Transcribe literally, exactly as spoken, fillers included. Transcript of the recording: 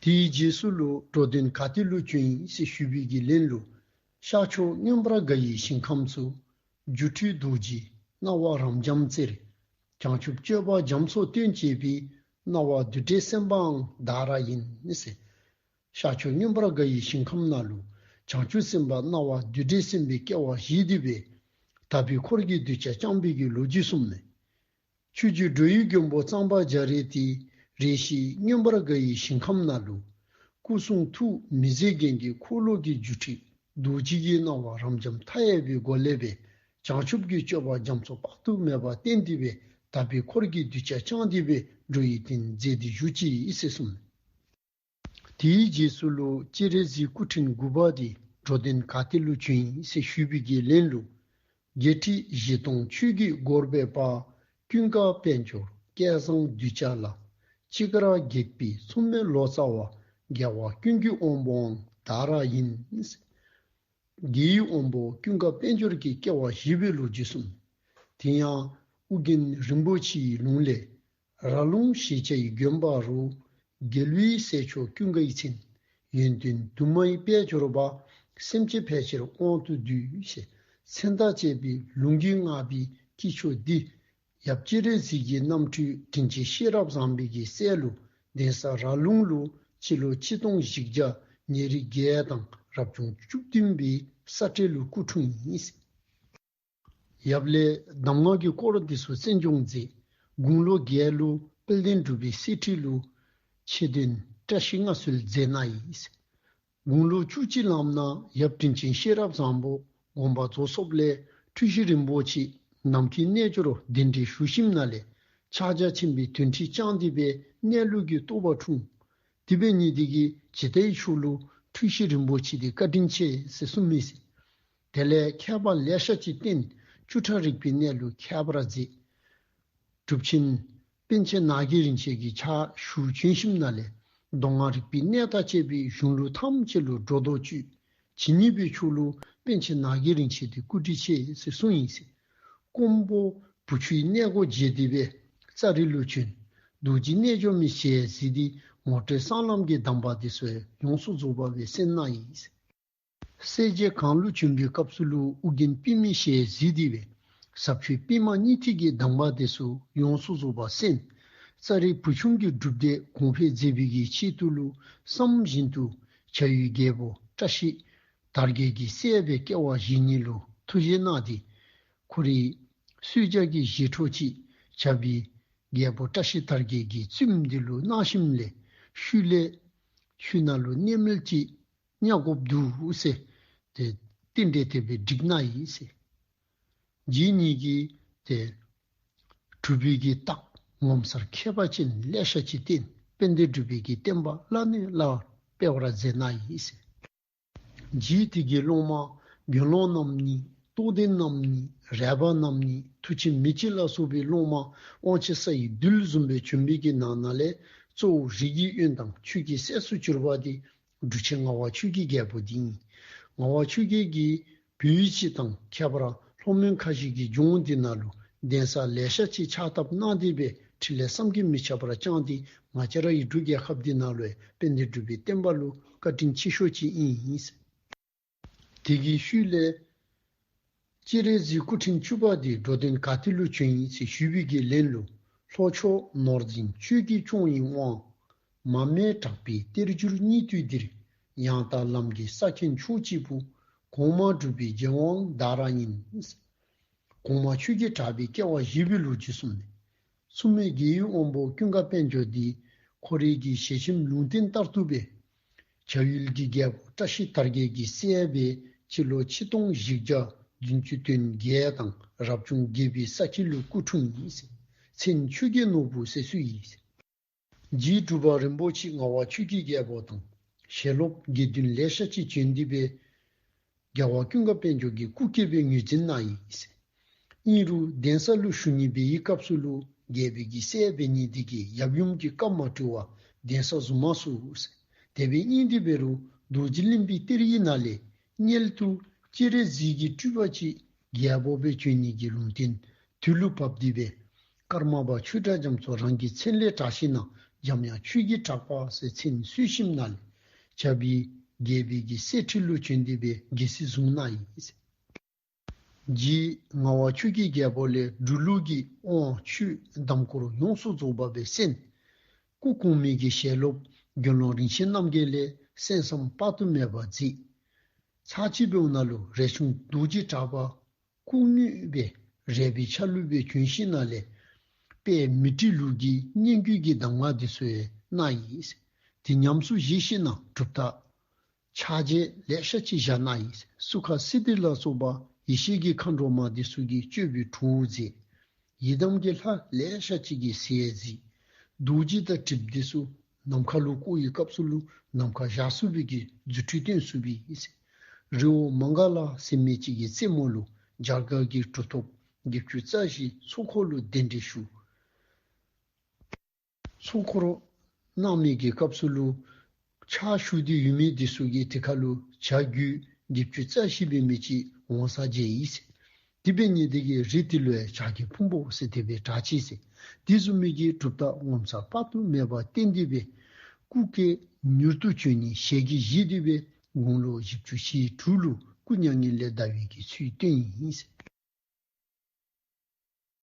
དེའི་རྗེས་སུ་ལུ་འགྲོ་དོན་ག་ཏེ་ལུ་བྱོན་ཡི་ཟེར་ཞུས་པའི་གི་ལན་ལུ། ཤར་ཕྱོགས་མངོན་པར་དགའ་བའི་ཞིང་ཁམས་སུ། སྒྱུ་འཕྲུལ་རྡོ་རྗེ་སྣང་བ་རབ་འབྱམས་རྩེར། བྱང་ཆུབ་སྤྱོད་པ་རྒྱ་མཚོ་སྟོན་བྱེད་པའི། སྣང་བ་རྡུལ་བྲལ་སེམས་དཔའང་བདག་རང་ཡིན་ཟེར། ཤར་ཕྱོགས་མངོན་པར་དགའ་བའི་ཞིང་ཁམས་ནང་ལུ་བྱང་ཆུབ་སེམས་དཔའ་སྣང་བ་རྡུལ་བྲལ་སེམས་དཔའི་སྐྱེ་བ་བཞེས་ཏེ་སྦེ་དག་པའི་འཁོར་གྱི་གདུལ་བྱ་བསྐྱངས་པའི་གི་ལོ་རྒྱུས་གསུངསམ་མས། ཆོས་རྗེ་འགྲོ་བའི་མགོན་པོ་གཙང་པ་རྒྱ་རས་དེ་རེ་ཞིག་མངོན་པར་དགའ་བའི་ཞིང་ཁམས་ནང་ལུ་སྐུ་གསུང་ཐུགས་མི་ཟད་རྒྱན་གྱི་འཁོར་ལོ་གི་སྒྱུ་འཕྲུལ་རྡོ་རྗེ་གི་སྣང་བ་རབ་འབྱམས་མཐའ་ཡས་པའི་སྒོ་ལས་སྦེ་བྱང་ཆུབ་ཀྱི་སྤྱོད་པ་རྒྱ་མཚོ་དཔག་ཏུ་མེད་པ་བསྟན་ཏེ་སྦེ་དག་པའི་འཁོར་གྱི་གདུལ་བྱ་བསྐྱངས་ཏེ་སྦེ་འགྲོ་བའི་དོན་མཛད་དེ་བཞུགས་ཅི་ཟེར་གསུངས། དེའི་རྗེས་སུ་ལུ་སྤྱན་རས་གཟིགས་སྐུ་ཕྲེང་དགུ་པ་དེ་འགྲོ་དོན་ག་ཏེ་ལུ་བྱོན་ཡི་ཟེར་ཞུས་པའི་གི་ལན་ལུ། བརྒྱད་ཁྲི་བཞི་སྟོང་ཆོས་ཀྱི་སྒོར་འབད་པ། ཀུན་དགའ་དཔལ་འབྱོར་སྐལ་བཟང་གདུལ་བྱ་ལ། གཅིག་ར་སྒེག་པའི་མཚུངས་མེད་ལོ་ཙཱ་བ། རྒྱལ་བ་ཀུན་གྱི་དབང་པོའང་བདག་རང་ཡིན། རྒྱལ་བའི་དབང་པོ་ཀུན་དགའ་དཔལ་འབྱོར་གྱི་སྐྱེ་བ་བཞེས་པའི་ལོ་རྒྱུས་གསུངས། དེ་ཡང་ཨོ་རྒྱན་རིན་པོ་ཆེའི་ལུང་ལས། ར་ལུང་ཞེས་བྱའི་དགོན་པ་རུ། རྒྱལ་བའི་སྲས་མཆོག་ཀུན་དགའི་མཚན། ཡོན་ཏན་དུ་མའི་དཔལ་འབྱོར་པ། སེམས་ཅན་ཕལ་ཆེར་དབང་དུ་བསྡུས། ཞེས་མཚན་དང་བཅས་པའི་ལུང་གིས་བསྔགས་པའི་སྐྱེས་མཆོག་འདི། ཡབ་སྤྱན་རས་གཟིགས་ཀྱི་རྣམ་འཕྲུལ་དྲིན་ཅན་ཤེས་རབ་བཟང་པོའི་གི་སྲས་ལུ་གདན་ས་ར་ལུང་ལུ་སྤྱི་ལོ་ཆིག་སྟོང་བཞི་བརྒྱ་ཉེར་བརྒྱད་དང་རབ་བྱུང་བཅུ་བདུན་པའི་ས་སྤྲེལ་ལུ་སྐུ་འཁྲུངས་ཡི། ཡབ་ལས་གདམས་ངག་གི་སྐོར་འདི་ཚུ་གསན་སྦྱོང་མཛད། དགུང་ལོ་བརྒྱད་ལུ་དཔལ་ལྡན་འབྲུག་པའི་གསེར་ཁྲི་ལུ་ཆོས་དོན་བཀྲ་ཤིས་མངའ་གསོལ་མཛད་གནང་ཡི། དགུང་ལོ་བཅུ་གཅིག་ལངམ་ན་ཡབ་དྲིན་ཅན་ཤེས་རབ་བཟང་པོ་དགོངས་པ་རྫོགས་སོཔ་ལས་འཁྲུལ་ཞིག་རིན་པོ་ཆེ་ནམ་མཁའི་རྣལ་འབྱོར་གདན་འདྲེན་ཞུ་ཞིནམ་ལས་ཕྱག་རྒྱ་ཆེན་པོའི་དོན་ཁྲིད་བསྐྱངས་ཏེ་སྦེ་གནས་ལུགས་ཀྱི་རྟོགས་པ་འཁྲུངས། དེ་འབད་ནི་དེ་གིས་ཇི་ལྟའི་ཆོས་ལུ་འཁྲུལ་ཞིག་རིན་པོ་ཆེ་དེ་བཀའ་དྲིན་ཆེ་ཟེར་གསུངས་མི་ཟེར། དེ་ལས་མཁས་པ་ལེ་ཤ་ཅིག་བསྟེན། བཅུ་ཕྲག་རིག་པའི་གནས་ལུ་མཁས་པར་མཛད། གྲུབ་ཆེན་པཎ་ཆེན་ནགས་ཀྱི་རིན་ཆེན་གྱི་ཕྱག་ཞུ་བྱོན་ཞིནམ་ལས་མདོ་སྔགས་རིག་པའི་གནས་དང་བཅས་པའི་གཞུང་ལུགས་ཐམས་ཅད་ལུ་སྒྲོ་འདོགས་གཅོད། ཇི་སྙེད་པའི་ཆོས་ལུགས་པཎ་ཆེན་ནགས་ཀྱི་རིན་ཆེན་དེ་སྐུ་དྲིན་ཆེ་ཟེར་གསུངས་ཡི་ཟེར། ཀོང་པོ་བུ་ཆུའི་གནས་སྒོ་འབྱེད་དེ་སྦེ་ཙཱ་རི་ལུ་བྱོན། རྡོ་རྗེ་རྣལ་འབྱོར་མའི་ཞལ་གཟིགས་ཏེ་ངོ་སྤྲོད་གསང་ལམ་གྱི་གདམས་པ་དེ་ཚུ་ཡོངས་སུ་རྫོགས་པ་སྦེ་གསན་གནང་ཡི་ཟེར། སེར་བྱེས་གངས་ལུ་བྱོན་པའི་སྐབས་སུ་ལུ་ཨོ་རྒྱན་པདྨའི་ཞལ་གཟིགས་ཏེ་སྦེ་ཟབ་ཆོས་པདྨ་གཉིས་ཐིག་གི་གདམས་པ་དེ་ཚུ་ཡོངས་སུ་རྫོགས་པ་གསན། ཙཱ་རི་བུ་ཆུང་གི་སྒྲུབ་སྡེ་གོང་འཕེལ་མཛད་པའི་གི་ཆེད་དུ་ལུ་བསམ་བཞིན་དུ་བྱ་ཡུལ་རྒྱལ་པོ་བཀྲ་ཤིས་དར་རྒྱས་ཀྱི་སྲས་སྦེ་སྐྱེ་བ་བཞེས་ནི་ལུ་ཐུགས་བཞེད་གནང་སྟེ་ཁོ་རའི་གསོལ་ཇ་གི་བཞེས་འཕྲོ་ཅིག་བྱ་བའི་རྒྱལ་པོ་བཀྲ་ཤིས་དར་རྒྱས་ཀྱི་བཙུནམོ་འདི་ལུ་གནང་ཞིནམ་ལས་ཤུལ་ལས་ཤུལ་ནང་ལུ་གནས་མལ་ཅིག་བརྙ་དགོཔ་འདུག་ཟེར་ཏེ་རྟེན་འབྲེལ་དེ་སྦེ་བསྒྲིགས་གནང་ཡི་ཟེར། རྗེ་ཉིད་ཀྱིས་ཏེ་གྲུབ་པའི་གི་རྟགས་ངོ་མཚར་ཁྱད་པར་ཅན་ལེ་ཤ་ཅིག་བསྟན། དཔལ་ལྡན་འབྲུག་པའི་གི་བསྟན་པ་བླ་ནས་བླ་བར་སྤེལ་བར་མཛད་གནང་ཡི་ཟེར། རྗེ་དེ་གི་སློབ་མ་དགེ་སློང་རྣམ་གཉིས། རྟོགས་ལྡན་རྣམ་གཉིས། རས་པ་རྣམ་གཉིས། མཐུ་ཆེན་མི་གཅིག་ལ་སོགས་པའི་སློབ་མ་དབང་ཆེ་ས་ཡི་རྡུལ་བཟུམ་སྦེ་བྱོན་པའི་གི་ནང་ན་ལས་གཙོ་བོ་རིགས་ཀྱི་དབོན་དང་ཆོས་ཀྱི་སྲས་སུ་གྱུར་པ་དེ་འབྲུག་ཆེན་ངག་དབང་ཆོས་ཀྱི་རྒྱལ་པོ་འདི་ཨིན། ངག་དབང་ཆོས་རྒྱལ་གྱིས་བོད་ཡུལ་སྤྱི་དང་ཁྱད་པར་ལྷོ་མོན་ཁ་བཞི་གི་ལྗོངས་འདི་ནང་ལུ་གདན་ས་ལེ་ཤ་ཅིག་ཕྱག་བཏབ་གནང་སྟེ་སྦེ་འཕྲིན་ལས་བསམ་གྱིས་མི་ཁྱབ་པར་བསྐྱངས་ཏེ་ང་བཅས་རའི་འབྲུག་རྒྱལ་ཁབ་འདི་ནང་ལུ་དཔལ་ལྡན་འབྲུག་པའི་བསྟན་པ་ལུ་བཀའ་དྲིན་ཆེ་ཤོས་ཅིག་ཨིན། དེ་གི་ཤུལ་ལས་སྤྱན་རས་གཟིགས་སྐུ་ཕྲེང་བཅུ་པ་དེ་འགྲོ་དོན་ག་ཏེ་ལུ་བྱོན་ཡི་ཟེར་ཞུས་པའི་གི་ལན་ལུ། ལྷོ་ཕྱོགས་ནོར་འཛིན་ཆོས་ཀྱི་སྐྱོང་བའི་དབང་། མར་མེ་གྲགས་པའི་གཏེར་གྱུར་སྙིགས་དུས་འདིར། ཡང་དག་ལམ་གྱི་ས་མཁན་མཆོག་གཅིག་པུ། གོང་མ་འབྲུག་པའི་རྒྱལ་དབང་བདག་རང་ཡིན། གོང་མ་ཆོས་ཀྱི་གྲགས་པའི་སྐྱེ་བ་བཞེས་པའི་ལོ་རྒྱུས་གསུངས་ནས། མཚུངས་མེད་རྒྱལ་བའི་དབང་པོ་ཀུན་དགའ་དཔལ་འབྱོར་འདི་ཁོ་རའི་གི་ཞལ་ཆེམས་ལུང་བསྟན་ལྟར་དུ་སྦེ་བྱ་ཡུལ་གྱི་རྒྱལ་པོ་བཀྲ་ཤིས་དར་རྒྱས་ཀྱི་སྲས་སྦེ་སྤྱི་ལོ་ཆིག་སྟོང་བཞི་བརྒྱ་བདུན་ཅུ་དོན་བརྒྱད་དང་རབ་བྱུང་བརྒྱད་པའི་ས་ཁྱི་ལུ་སྐུ་འཁྲུངས་ཡི། མཚན་ཆོས་རྒྱལ་ནོར་བུ་ཟེར་གསོལ་ཡི། རྗེ་འབྲུག་པ་རིན་པོ་ཆེ་ངག་དབང་ཆོས་ཀྱི་རྒྱལ་པོ་དང་ཞལ་སློབ་དགེ་འདུན་ལེ་ཤ་ཅིག་བྱོན་ཏེ་སྦེ་རྒྱལ་བ་ཀུན་དགའ་དཔལ་འབྱོར་གྱི་སྐུ་སྐྱེ་བའི་ངོས་འཛིན་གནང་ཡི། ཨིན་རུང་གདན་ས་ལུ་བཞུགས་ནི་འབད་བའི་སྐབས་སུ་ལུ་རྒྱལ་པོའི་གི་སྲས་འབད་ནི་དེ་གིས་ཡབ་ཡུམ་གྱི་བཀའ་མ་བཀྲི་བར་གདན་ས་བཟུང་མ་ཚུགས། དེ་སྦེ་ཨིན་ཏེ་འབད་རུང་རྡོ་རྗེ་གླིང་པའི་གཏེར་ཡིག་ནང་ལས་མངལ་དུ་སྤྱན་རས་གཟིགས་ཀྱི་སྤྲུལ་པ་ཅིག་རྒྱལ་པོ་སྦེ་བྱོན་ནི་གི་ལུང་བསྟན་དུས་ལུ་བབས་ཏེ་སྦེ་ཀརྨ་པ་ཆོས་གྲགས་རྒྱ་མཚོ་རང་གི་མཚན་ལས་གྲགས་ཞིན་ན་ འཇམ་དབྱངས་ཆོས་ཀྱི་གྲགས་པ་ཟེར་མཚན་གསོལ་ཞིནམ་ལས་བྱ་བའི་རྒྱལ་པོའི་གི་གསེར་ཁྲི་ལུ་བྱོན་ཏེ་སྦེ་རྒྱལ་སྲིད་བཟུང་གནང་ཡི། རྗེ་ངག་དབང་ཆོས་ཀྱི་རྒྱལ་པོ་ལས་འབྲུག་ལུགས་ཀྱི་དབང་ཆོས་གདམས་སྐོར་ཡོངས་སུ་རྫོགས་པ་སྦེ་གསན། སྐུ་གོང་མའི་གི་ཞལ་སློབ་དགེ་སློང་རིན་ཆེན་རྣམ་རྒྱལ་ལས་གསན་བསམ་དཔག་ཏུ་མེད་པ་མཛད། ཚར་གཅིག་འབདཝ་ད་ལུ་རས་ཆུང་རྡོ་རྗེ་གྲགས་པ་སྐུ་དངོས་སྦེ་རས་པའི་ཆ་ལུགས་སྦེ་བྱོན་ཞིནམ་ལས་དཔལ་མཻ་ཏྲི་ལུགས་ཀྱི་སྙན་བརྒྱུད་ཀྱི་གདམས་ངག་འདི་ཚུ་ཡང་གནང་ཡི། དེ་ཉམས་སུ་བཞེས་ཞིནམ་ལས་གྲུབ་རྟགས་ཕྱག་རྒྱ་ལེ་ཤ་ཅིག་བཞག་གནང་ཡི། སུ་ཁ་སིདྡྷི་ལ་སོགས་པ་ཡེ་ཤེས་ཀྱི་མཁའ་འགྲོ་མ་འདི་ཚུ་གི་སྤྱོད་པའི་གྲོགས་མཛད། ཡི་དམ་གྱི་ལྷ་ལེ་ཤ་ཅིག་གི་ཞལ་གཟིགས། རྡོ་རྗེ་དང་གྲིབ་འདི་ཚུ་ནམ་མཁའ་ལུ་བསྐོར་བའི་སྐབས་སུ་ལུ་ནམ་མཁའ་བཞག་ཚུགས་པའི་གི་རྫུ་འཕྲུལ་སྟོན་ཚུགས་པའི་ཨིན། རི་བོ་མངྒ་ལ་ཟེར་མི་ཅིག་གི་རྩེ་མོ་ལུ་རྒྱ་གར་གྱི་གྲུབ་ཐོབ་བརྒྱད་ཅུ་རྩ་བཞི་ཚོགས་འཁོར་ལུ་གདན་འདྲེན་ཞུ། ཚོགས་འཁོར་གནང་མི་གི་སྐབས་སུ་ལུ་ཕྱག་ཞུ་སྟེ་ཡོད་མི་འདི་ཚུ་གིས་དེ་ཁར་ལུ་བྱ་རྒོད་བརྒྱད་ཅུ་རྩ་བཞི་འབད་མི་ཅིག་འོང་ས་མཇལ་ཡི། དེ་འབད་ནི་དེ་གིས་རི་དེ་ལུ་ཡང་བྱ་རྒོད་ཕུང་པོ་ཟེར་དེ་སྦེ་གྲགས་ཅི་ཟེར། དེ་བཟུམ་མའི་གི་གྲུབ་རྟགས་ངོ་མཚར་དཔག་ཏུ་མེད་པ་བསྟན་ཏེ་སྦེ་སྐུ་སྐྱེ་མྱུར་དུ་བྱོན་ནི་ཞལ་གྱིས་བཞེས་ཏེ་སྦེ་དགུང་ལོ་བཞི་བཅུ་ཞེ་དྲུག་ལུ་སྐུ་མྱ་ངན་ལས་འདའ་བའི་གི་ཚུལ་བསྟན་ཡི།